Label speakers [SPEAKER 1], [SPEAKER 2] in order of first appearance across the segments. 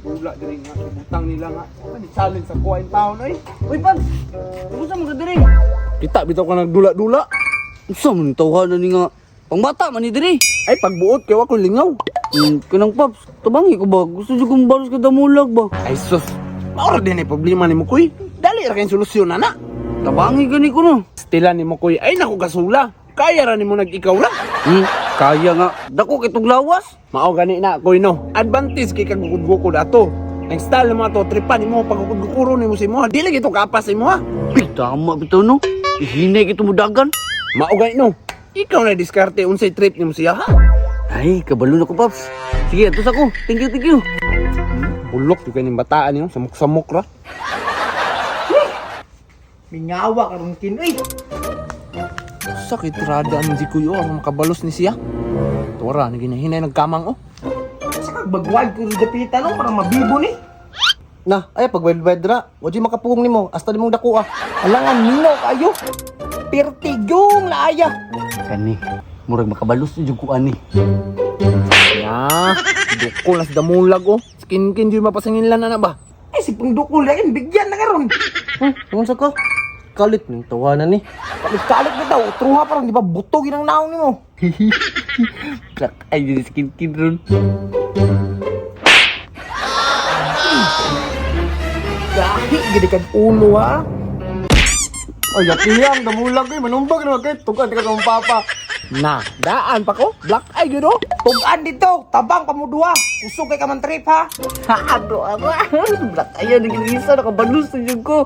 [SPEAKER 1] Dula diri nga ibutang nila nga. Ani challenge sa kuha in town oy.
[SPEAKER 2] Uy, Pags! Kumusta man ka diri?
[SPEAKER 1] Kita bitaw ka nagdula-dula.
[SPEAKER 2] Unsa man tawhana ni nga pangbata man ni diri.
[SPEAKER 1] Ay pagbuot kay wa ko lingaw.
[SPEAKER 2] Kanang Paps, tabangi ko ba? Gusto jud kong balos ka damulag ba?
[SPEAKER 1] Ay sus. Maura din ay problema nimo kuy. Dali ra kay solusyon ana.
[SPEAKER 2] Tabangi gani ko no.
[SPEAKER 1] Stila nimo kuy. Ay nako gasula. Kaya ra nimo nag-ikaw ra.
[SPEAKER 2] Kaya nga. Dako kay tuglawas.
[SPEAKER 1] Mao gani na koy no. Advantage kay kagukod-gukod ato. Nang style mo ato tripan nimo pagukod-gukuro nimo si mo. Dili gito kapas imo ha.
[SPEAKER 2] Uy, tama bitaw no. Ihinay kito mo dagan.
[SPEAKER 1] Mao gani no. Ikaw na diskarte unsay trip nimo siya ha.
[SPEAKER 2] Ay, kabalo na ko, Paps. Sige, atos ako. Thank you, thank you.
[SPEAKER 1] Bulok jud kay ning bataan nimo samok-samok ra.
[SPEAKER 3] Mingawa karon kin uy.
[SPEAKER 1] Sakit rada ang di kuyo aron makabalos ni siya. Tuwara ni ginahinay nagkamang oh.
[SPEAKER 3] Sa kag bagwag ko dapita no para mabibo ni.
[SPEAKER 4] Na, ay pag wed ra. Wa jud makapuhong nimo, hasta nimong dako ah.
[SPEAKER 3] Alangan nino kayo. Pirtigyong laaya.
[SPEAKER 2] Kani, murag makabalos na jud ko ani.
[SPEAKER 1] Ya, dukol nas damulag oh. Skin-kin jud mapasanginlan na ba.
[SPEAKER 3] Ay si pangdukol lain bigyan na karon.
[SPEAKER 4] Unsa ka? Kalit ning tawanan ni.
[SPEAKER 3] Kalit-kalit na daw, truha parang di ba buto ginang naong nimo.
[SPEAKER 2] Black ay di skin kin ron.
[SPEAKER 3] Gahi gid kag ulo ha.
[SPEAKER 4] Ay, yatiyang damulag oy, manumbag na kay tugan ka sa mong papa.
[SPEAKER 1] Na, daan pa ko. Black eye gyud oh.
[SPEAKER 3] Tugan dito, tabang pa mo duha. Kusog kay ka man trip ha.
[SPEAKER 2] Ano ako? Black ay nagigisa nakabalos na jud ko.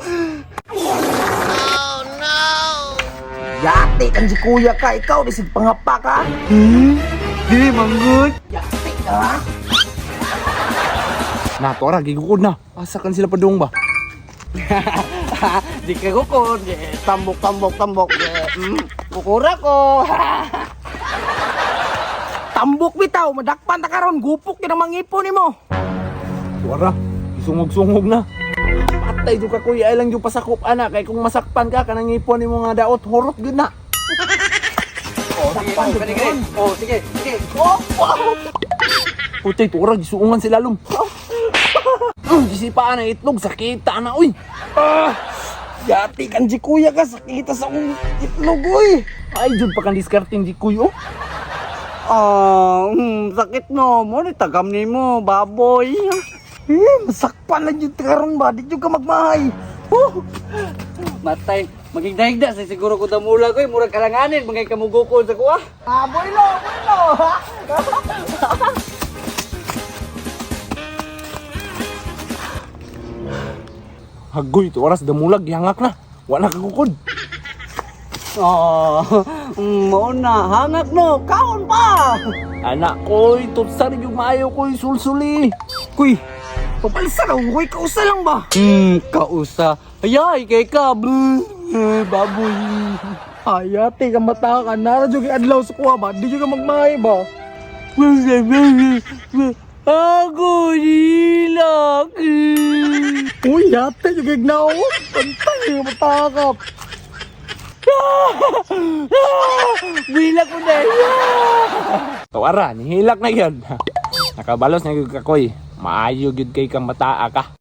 [SPEAKER 3] Yati kan si kuya ka, ikaw di sig pangapa ka.
[SPEAKER 2] Dili manggut.
[SPEAKER 3] Yati ka ha.
[SPEAKER 1] Na, tuwara gigukod na. Asa kan sila padung ba?
[SPEAKER 2] Di ka gukod. Tambok tambok tambok. Kukura ko.
[SPEAKER 3] Tambok bitaw, madakpan ta karon, gupok gyud ang mangipo nimo.
[SPEAKER 1] Tuwara, isungog-sungog na. Patay jud ka kuya, ay lang jud pasakop ana kay kung masakpan ka kanang ipon nimo nga daot horot gyud na.
[SPEAKER 2] Oh, sige, oh, kani, kani. Oh, sige, sige. Oh,
[SPEAKER 1] Putay tuwara gisuungan sila lum. Gisipaan ang itlog sakita na uy.
[SPEAKER 3] Yati kan si kuya ka, sakita sa akong itlog oy.
[SPEAKER 1] Ay jud pa kang diskarting di kuy oh.
[SPEAKER 2] Ah, sakit no. Mo ni tagam nimo, baboy.
[SPEAKER 3] Eh, masakpan lang jud karon ba, di jud ka magmahay.
[SPEAKER 2] Oh. Matay, magigdahigda sa siguro ko damula ko, eh. Murag kalanganin, mga kamugukol sa kuha.
[SPEAKER 3] Ah, boylo, boylo.
[SPEAKER 1] Hagoy tuwara sa damulag gihangak na. Wala ka kukod.
[SPEAKER 2] Oh, mo na, hangak no, kaon pa.
[SPEAKER 1] Anak koy, tupsar yung maayo koy sulsuli.
[SPEAKER 3] Kuy, papalsa raw, kuy, kausa lang ba?
[SPEAKER 2] Kausa. Ayay, kay ka, bleh, baboy.
[SPEAKER 3] Ayate ka mata ka, nara jud kay adlaw sa kuha ba, di jud ka magmahay ba?
[SPEAKER 2] Ako nilak.
[SPEAKER 3] Uy, yate jud kay gnao. Pantay ka mata ka.
[SPEAKER 2] Bilak ko na.
[SPEAKER 1] Tuwara, nihilak na yun. Nakabalos na gyud ka koy. Maayo gyud kay kang mataa ka.